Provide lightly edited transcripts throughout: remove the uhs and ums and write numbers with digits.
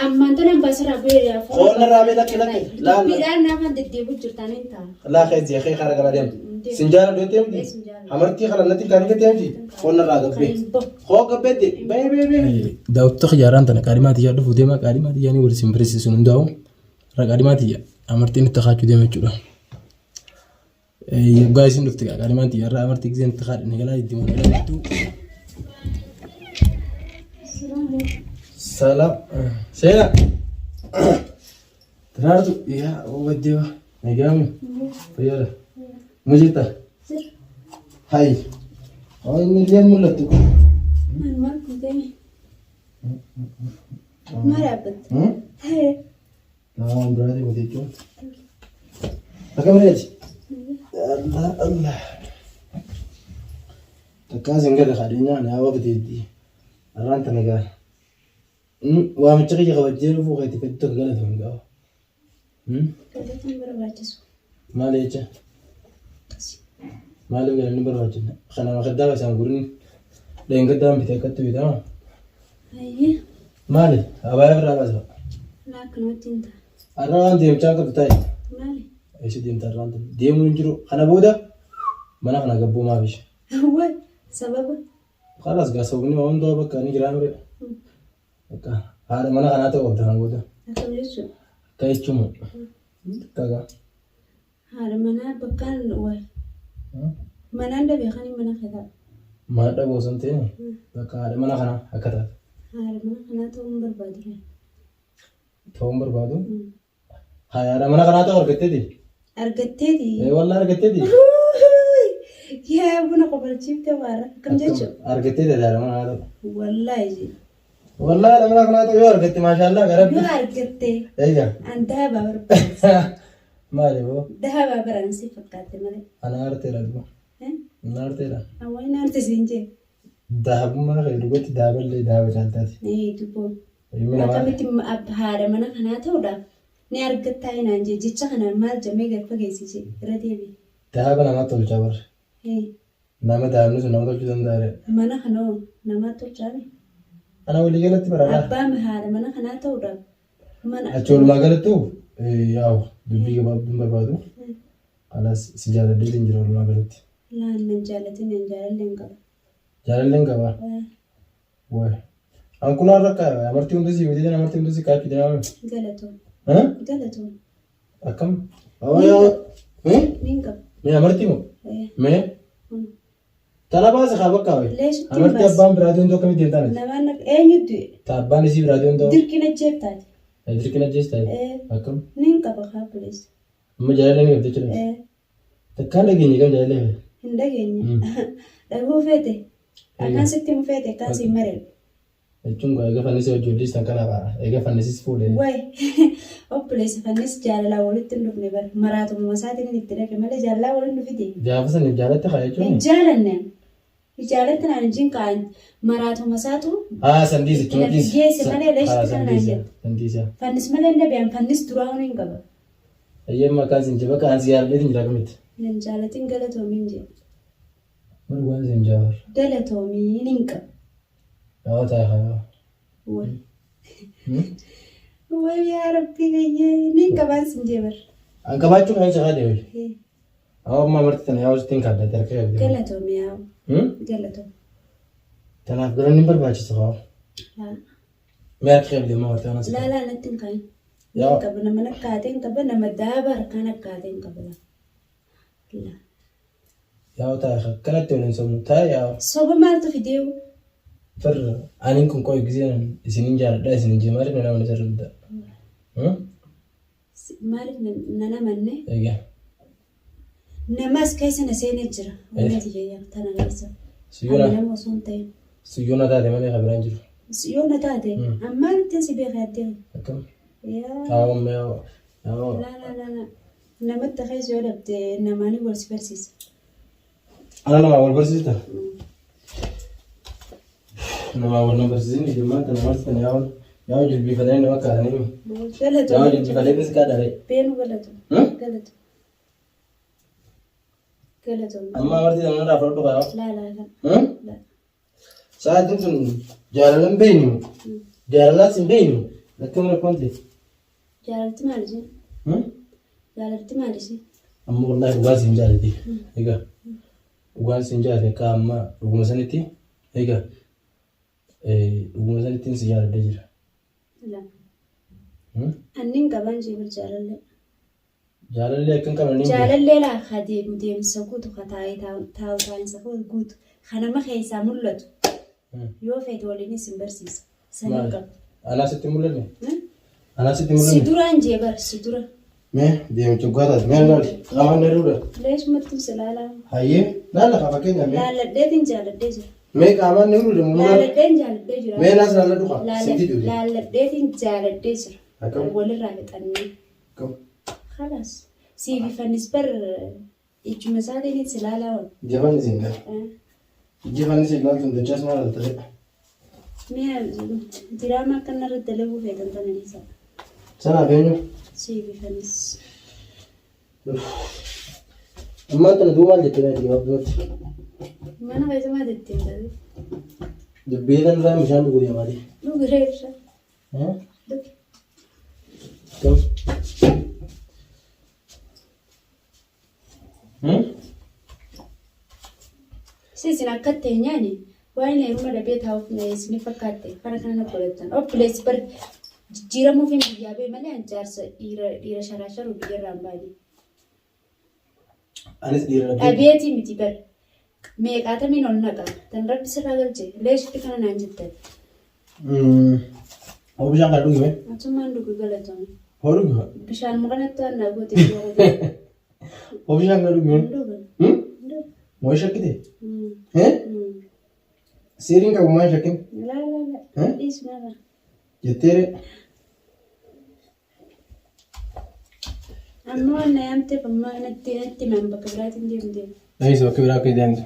Ammaan tanan basirraa bu'ee yaa Qoonna irraa mee lakki lakki. Laal. Dubbiidhaan naafan deddeebi'u jirtaan hin ta'a. Laa kee jeeqee karaa gara deemtu. Sin jaaladhu jettee miti. Sin jaaladhu. Amartii kana natti kan jettee miti. Qoonna irraa gabbee. Koo gabbeetti. Bee bee bee. Daawwattoota xiyyaaraan tana qaadhimaa xiyyaa dhufuu deema qaadhimaa xiyyaanii wal isin barsiisu hundaa'u irra qaadhimaa xiyya amartiin itti kaachuu deema jechuudha. Yoggaa isin dhufte qaadhimaan xiyya irraa amartii giseen itti kaadhine galaa itti mul'ata hedduu. Salaam. Seena. Daraartu yaa waddee nagaami. Fayyaadha. Mujita. Hay. Oh, inni illee mul'attu. Maal kun ta'e? Maal dhaabbatte? Nama biraatii miti jechuun. Akkam reeti? Allah Allah. Takkaa isin gala kadheenyaa ani hawa biteetti. Arraan tana gaa. Waamicha kiyya kabajjee dhufuu keetti fedhu takka galatoon qaba. Galatoon barbaachisu. Maal jecha? Maaliif galanni barbaachifne? Kana makaddaa isaan gurin dheengaddaan bitee akkatti bitama. Hayyee. Maali? Abaayaa irraa baasa. Laa akkanumatti hin ta'a. Har'a waan deemchaa qabdu taa'e. Maali? Eessa deemta har'aan tun? Deemuu hin jiru. Kana booda mana kana gabboo maaf ishee? Wal sababa. Kalaas gaa sababni waan hundaa bakka inni jiraa mire. Bakka haadha mana kanaa ta'uu qabda kana booda. Akkam jechuudha. Akka jechuun akka gaa. Haadha manaa bakkaan wal. Manaan dabee kan mana keetaa. Mana dhabuu osoo hin ta'in bakka haadha mana kanaa akka taatu. Haadha mana kanaa ta'uu hin barbaadu. Ta'uu hin barbaadu. Haadha mana kanaa ta'uu argatteeti. Argatteeti. Ee wallah argatteeti. Yaa buna qobalchiifte waara. Akkam jechuudha. Argatteeti haadha mana kanaa ta'uu. Wallaahi. Wallah haadha mana kanaa ta'uu yoo argatte maashaallah gara. Yoo argatte. Eegaa. An dahabaa barbaada. Maali boo? Dahabaa baraan si fakkaatte malee. Ana arteera duba. Ana arteera. Awwaay naarte siin jee. Dahabummaa kee dhugatti dahaballee dahaba caaltaati. Ee duboo. Ilmi namaa Akkamitti haadha mana kanaa ta'uudhaaf ni argattaa hinaan jee jecha kana maal jamee gad fageessise irra deebi. Dahaba namatti tolchaa barre. Ee Nama dahabni sun nama tolchuu danda'a ree. Mana kana hoo namaatti tolchaame? Ana walii galatti bara Abbaa haadha mana kanaa ta'uudhaaf mana. Achi walumaa galattu yaa'u dubbii gabaabduun barbaadu. Kanas si jaaladheetiin jira walumaa galatti. Laan nan jaalatin an jaalallee hin qaba. Jaalallee hin qabaa. Way. An kun har'a akka amartii hundi si bitee amartii hundi si kaachuu deemaa. Galatoom. Galatoom. Akkam? Awaa. Niin qaba. Mee amartii moo? Mee? Tana baasa kaa bakka wayi. Leeshutti hin Amartii baasa. abbaan biraatii hunduu akkamitti deemtaa miti? Namaan eenyutti du'e? Ta abbaan isii biraatii hunduu. Dirqina jeeftaati. Dirqina jees ta'e. Akkam? Niin qaba kaa buleessa. Amma jaalallee ni qabdi jechuudha. Takkaan dhageenye kam jaalallee fedhe? Hin dhageenye. Dhaguu feete. Akkaan sitti himu feete akkaan siin mareedhu. Jechuun gaa eega fannisii hojii hojii san kana kaa eega fannisis fuudhee. Way obboleessa fannis jaalalaa walitti hin dhufne bar maraatumuma isaatiin itti dhaqe malee jaalalaa waliin dhufite. Gaafa san jaalatte kaa jechuun. Hin jaalanne. Jaalatti naan hin jinqaan maraatuma isaatu Haa san dhiisi itti na dhiisi. geesse malee leeshitti Haa kana san naan dhiisi jedhe. san dhiisi. Fannis malee hin dhabe an fannis duraa hin qaba. Ayyee maqaan sin jaba kaan si jaaladheetiin jira akkamitti. Nan jaalatin galatoomiin jedhe. Maal waan sin jabar. Galatoomiin hin qaba. Yaa ta'e haa. Way. Way yaa rabbii gayyee niin qabaan sin jee bar. An qabaachuun kan isa kaadhe wayi. Awwa amma amartii tana yaa hojjetiin kaadda harka qabdi. Galatoomi yaa. Galatoomi. Tanaaf galanni hin barbaachisu haa. Laa. Mee harka qabdi amma amartii kana si. Laa laa natti hin kaayin. Yaa. Niin qaba nama nakkaatee hin qaba nama daaba harkaan akkaatee hin qaba. Laa. Laa. Yaa taa'e akkanatti waliin sobnu taa'e yaa. Soba maaltu fideewu? Fir aniin kun qoy giseen isinin jaaladha isinin jee maaliif na namni sirri guddaa. Maaliif na namanne? Egaa. Namas keessa na seenee jira. Onnee tiyya tana keessa. Siyyoona. Ani nama osoo hin ta'in. Siyyoona taate malee kan biraan jiru. Siyyoona taate. Ammaan ittiin si beeka addee. Akkam. Yaa. Haa ummee haa. Laa laa laa laa. Namatti keessa yoo dhabde namaanii wal si barsiisa. Ana namaa wal barsiista? Namaa wal na barsiisin ijummaan tana marsitan yaa wal yaa wal jilbiifatanii nama kaasanii mi? Yaa wal jilbiifatanii mis kaadhare. Beenu galatu. Galatu. Galatu. Amma amartii tana narraa fudhadhu kaa. Laa laa laa. Laa. Sa'aatiin tun jaalala hin beeknu. Jaalalaas hin beeknu. Akkam rakkoon ta'e? Jaalalti maal ishee? Jaalalti maal ishee? Amma wallaahi dhugaan siin jaalate. Egaa dhugaan siin jaalate akka amma dhuguma sanitti egaa dhuguma sanittiin si jaaladhee jira. Lama. Annin qabaan jee bar jaalallee. Jaalallee akka hin qabne ni beeka. Jaalallee laa ka deemu deemsa guutu ka taa'ee taa'u taa'u taa'insa guutu ka nama keessaa mul'atu yoo feete waliinis sin barsiisa. San hin Maali? qabu. Anaa sitti hin mul'anne? Hmm? Anaa sitti hin Si mul'anne? duraan jee bar si dura. Mee deemicha dhugaa taate mee laali qaamaan na duudha. Leesh mattuu si laalaa. Hayyee laala kaa fakkeenyaaf mee. Laalladheetiin jaaladhee jira. Mee qaamaan ni duudha moo laala. Laalladheen jaaladhee jira. Mee naas laalladhu kaa sitti duute. Laalladheetiin jaaladhee jira. Akkam? Walirraa fixannee. Akkam? Khalaas. Siifi fannis bar ijuma isaatiin si laalaa oolu. Ija fannis hin galu. Ija fannis hin laaltu dachaas maal ta'e. Mee diraamaa akkanarra dalaguu feetan tana dhiisaa. Sanaaf eenyu? Siifi fannis. Ammaan tana duuba maal jettee meetii gabaabdumatti? Mana keessa maal jetteen taate? Dubbii kan irraa bishaan dhuguu deemaati. Dhugi reebsa. Dhugi. Akkam? Si isin akka teenyaani waan inni heeruma dhabee taa'uuf na isin fakkaatte kana kana na godhattan. Obboleessi bar jijjiiramuuf hin biyyaa bee malee an jaarsa dhiira dhiira sharaasharu biyyarraa hin baane. Anis dhiira dhabdee. Dhabeetii miti bar meeqaatamiin ol naqa tan rabbi sirraa galche leeshitti kana naan jettan. Hoo bishaan kana dhugi mee? Atummaan dhugi galatoomi. Hoo dhugi haa? Bishaan mukanatti waan naa goote. Hoo bishaan kana dhugi mee? Dhuga. Moo shakkite? Seeriin qabu maa hin shakkin? Laa laa laa. Eh? Dhiisuma. Jetteere. Amma waan na yaamteef amma natti natti himan bakka biraatiin deemu deemu. Dhageessu bakka biraa akka deemtu.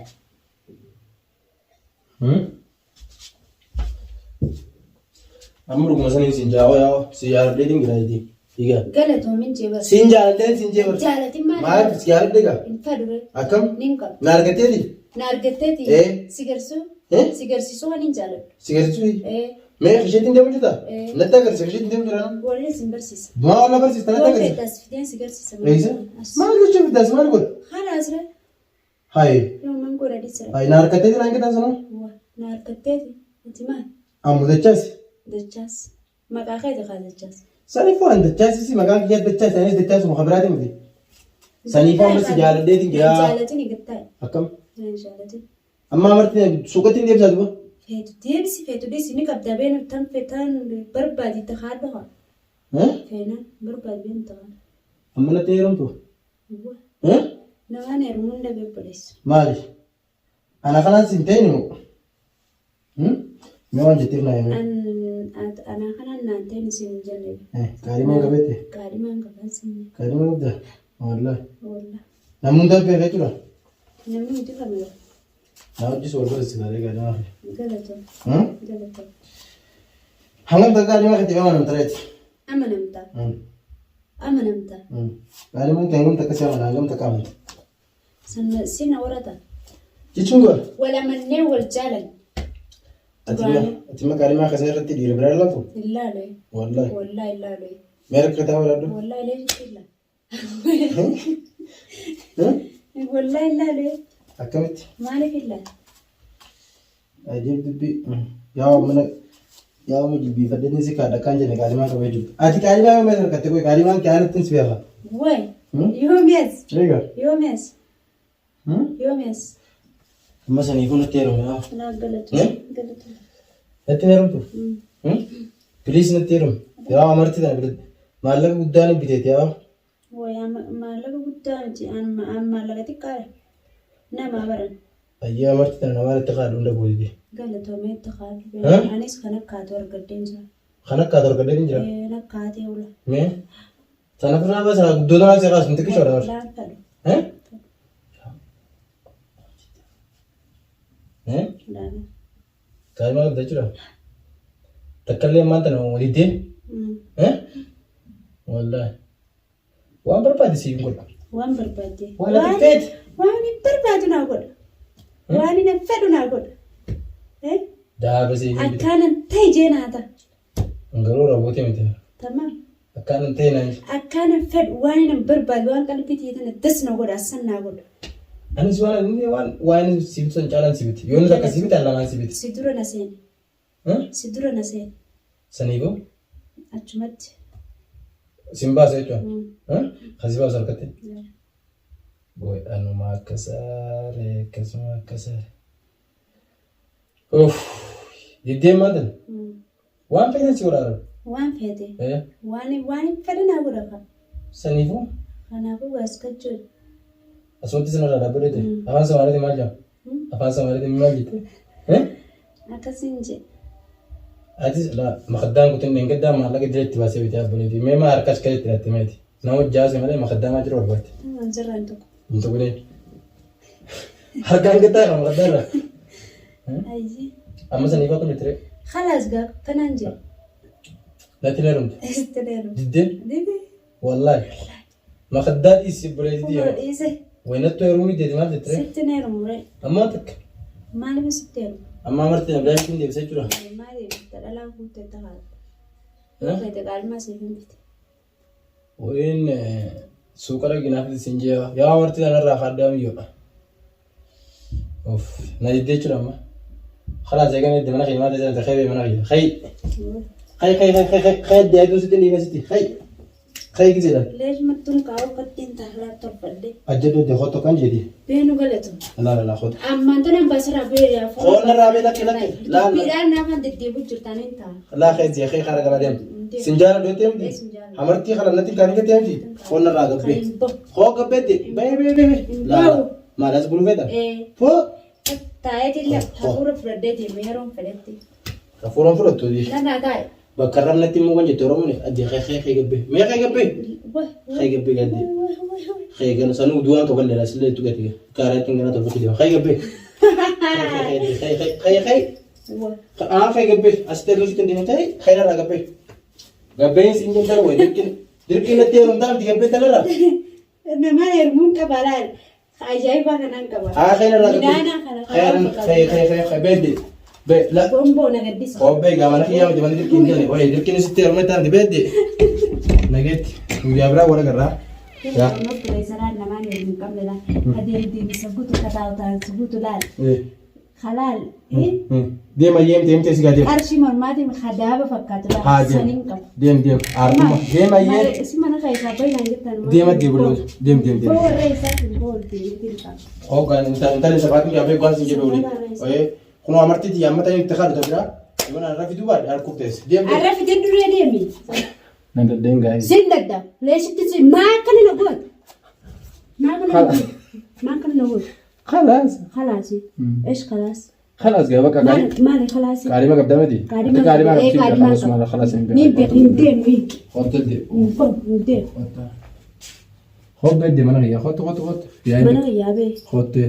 Amma dhuguma saniin siin jaawaa yaawaa si jaaladheetiin jira jetii. Egaa. Galatoomin jee bara. Siin jaaladheen siin jee bara. Jaalatin maal? Maal si jaaladhe egaa? Hin fadure. Akkam? Nin qaba. Na argatteeti? Na argatteeti. Eh. Si garsuu? Eh? Si garsiisuu waan hin jaaladhu. Si garsiisuu? Eh. Mee isheetiin deemu jirta? Eh. Natti agarsiisa isheetiin deemu jira. Waliin sin barsiisa. Maa wal agarsiista natti Yoo agarsiisa. feetas fideen si garsiisa. Eessa? As. Maal jechuun fidaas maal godha? Haala asirra. Hayi. Yoo man godha dhisira. Hayi na harkattee jiraan qixa sana. Wa na harkatteeti. Ati maal? Ammu dachaas. Dachaas. Maqaa keeti kaa dachaas. Saniifuu an dachaas si maqaa kiyya dachaas anis dachaas muka biraatiin miti. Saniifuu amma si jaaladheetiin jira. Nan jaalatin eeggattaa. Akkam? Nan jaalatin. Amma amartii suuqatti hin deebisaa duba. Feetu deebisi feetu dhiisi ni qabda beenu tan feetan barbaadi itti haadha haa. Feenaan barbaadi beenu ta'a. Amma natti heerumtu. Namaan heerumuun dhabe obboleessa. Maali? Ana kanaan siin ta'in moo? Mee waan jetteef naa himi. Anaa kanaan naan ta'in isin hin jenne. Qaadhimaan qabeette? Qaadhimaan qabaan sin. Qaadhimaan qabda? Wallaahi. Wallaahi. Namni hundaa beeka jechuudha. Namni hundi kamira. Na hojii wal barsiisa qaadhimaa fi. Galatoo. Galatoo. Hangam takka qaadhimaa keetti amanamta reeti? Amanamta. Amanamta. Qaadhimaan kee hangam takka si amana hangam takka amanta? Sina warata. Jechuun gola. Wal amannee wal jaalan. Ati ma qaadhimaa akkasii irratti dhiira biraa ilaaltu? Ilaalu. Wallaahi. Wallaahi ilaalu. Mee rakka kitaaba ilaallu? Wallaahi leeshitti ilaala. Wallaahi ilaalu. Akkamitti? Maaliif ilaala? Ajaa'ib dubbii. Yaa mana yaa uma jilbiifadhee si kaadha kan jenne qaadhimaa qabee jirtu. Ati qaadhimaa yoo meeshaa harkatte qoy qaadhimaan kee aanatti si beeka. Way. Yoomias. Egaa. Yoomias. Yoomias. Amma saniifuu natti heerume haa. Naa galatu. Galatu. Natti heerumtu? Piliis natti heerume. Yaa amartii tana biratti maallaqa guddaa ni biteeti yaa. Way maallaqa guddaa miti maallaqa xiqqaadha. Nama baran. Ayyee amartii tana namaa itti kaadhu hunda guutiti. Galatoomee itti kaadhu. Anis kan akkaatu argadheen jira. Kan akkaatu argadheen jira? Kan akkaatee ula. Mee? Sana ofirraa baasaa guddoo tanaa si kaasu xiqqishoodha bara. Laan fadhu. Laan. Kaa'ima qabda jechuudha. Takka illee ammaan tana walitti. Wallaahi. Waan barbaade siif godha. Waan barbaade. Waan ati feete. Waan hin barbaadu naa godha. Waan hin fedhu naa godha. Daaba siif hin bita. Akkaanan ta'e jee naa ta'a. Garuu raawwatee miti. Tamaam. Akkaan hin ta'e naan. Akkaan hin fedhu waan hin barbaadu waan qalbii tiyya tana das na godha assan naa godha. Anis waan inni waan waan inni si bitu san caalaan si biti. Yoo inni takka si bite lamaan si biti. Si dura na seene. Si dura na seene. Saniifuu Achumatti. sin baasa jechuudha. Kan si baasu harkatti. Boy anuma akka saaree akkasuma akka saaree. Uff. Diddeen maal ta'e? Waan fedhan si godhaa jiru. Waan feete. Waan waan fedhe naa godha kaa. Saniifuu Kanaafuu gaas kachuu. Asumatti sinarraa dhaabbadhu jette. Afaan Somaaliitiin maal jedhama? Afaan Somaaliitiin maal jette? Akkasiin jedhe. Atis laa makaddaan kutin dheengaddaa maallaqa dila itti baasee bitee abboleetii. Mee maa harka achi itti hidhatte meeti? Nama jaase malee makaddaa maa jiru barbaadde? Waan sirraa hin tuqu. Hin tuqnee. Harkaan gattaa qaba makaddaa irraa. Ayyee. Amma saniif akka mitire. Khalaas gaa kanaan jedhe. Natti heerumte. Sitti heerume. Diddee. Dide. Wallaahi. Makaddaa dhiisi obboleettii Umra yoo. dhiise. Waynattuu heerumii deeti maal jettire? Sitti heerumu ree. Ammaa takka. Maaliif sitti heerumu? Ammaa marti na biraa ittiin deebisee jira. Maaliif dhadhalaa guuttee tahaata? Feete qaalmaa siif hin bite. Wayin suuqara ginaaf isin jee yaa marti kanarraa kaaddaa miyyoodha. Of na diddee jechuudha amma. Khalaas eegan edde mana kiyya maal ta'e khayy mana kiyya khayy khayy khayy khayy khayy khayy adde aduu sitti dhiiba sitti khayy khayy gizeedha. Leesh mattuun kaa'u qattiin tahlaa tolfadhe. Ajjadhu adde kottu kan jeeti. Beenu galatu. Laa laa laa kottu. Ammaan tanan basirraa bee yaa Qoonna irraa bee lakki lakki. Laa laa. Dubbiidhaan naafaan deddeebi'u jirtaan hin ta'a. Laa khayy jee khayy karaa gara deem. Sinjaara dhootee miti. Amartii kana natti kan gattee miti. Qoonna irraa gabbee. Koo gabbeetti. Bee bee bee bee. Laa laa. Maal as buluu feeta? Foo. Taa'eetiin hafuura fudhadhee deema yeroon fedhetti. Hafuuraan fudhattu. Narraa taa'e. Bakka rabnatti immoo kan jette Oromoon adde khee khee khee gabbee. Mee khee gabbee? Khee gabbee gadde. Khee gana sanuu duwaan tokko illee sillee itti gati. Kaaraa ittiin gana tolfachuu deema. Khee gabbee. Khee khee khee khee khee. Aa khee gabbee. Asitti aduu sitti hin deemte khee narraa gabbee. Gabbeen siin jedhan wayi dirqin dirqin natti heerumtaa miti gabbee tanarraa. Nama heerumuun qaba laal. Ajaa'ibaa kanaan qaba. Aa khee narraa gabbee. Midhaanaa kana Khee khee khee khee khee beedde. Bee la. Bomboo na gaddisa. Obbee gaamana kiyyaa miti manni dirqiin jedhani. Wayi dirqiin sitti heerumee miti beedde. Nageetti guyyaa biraa wal agarraa. Yaa. Namaan heerumuu qabne laal. Adeem deemsa guutu kataa'u taansu guutu laal. Halaal. Deema yeem deemtee si gaa deem. Qarshii mormaatiin hadaaba fakkaatu laal. Haa deem. Saniin qaba. Deem deem. Aartuma. Deema yeem. Isin mana keessaa baay'inaan jettan. Deema deebilu. Deem deem deem. Boo warra isaa hin boolti hin qaba. Hoggaan intalli safaatiin gaafee gwaan sin jedhu olii. Oye kunoo amartii tiyya amma ta'e itti kaadhu tabiraa. Yoo naan rafi duuba harkuuf teesse. Deem deem. Arra fidee duree deemi. Na daddeen gaa'ee. Sin dadda. Leeshitti si maa akkana na goota. Maa akkana na goota. Maa akkana na goota. Khalaas. Khalaasi. Eesh khalaas. Khalaas gaa bakka Maali gaarii. maali khalaasi. Qaadhima qabdaa miti? Qaadhima Ati qaadhima qaba. Ee, qabdi. qaadhima Khalaas qaba. maala khalaas hin Ni beeku hin deemu hiiki. Kottu deemu. Hin bahu hin deemu. Kottu. Hobbee deema mana kiyya. Kottu kottu kottu. Mana kiyyaa bee. Kottu.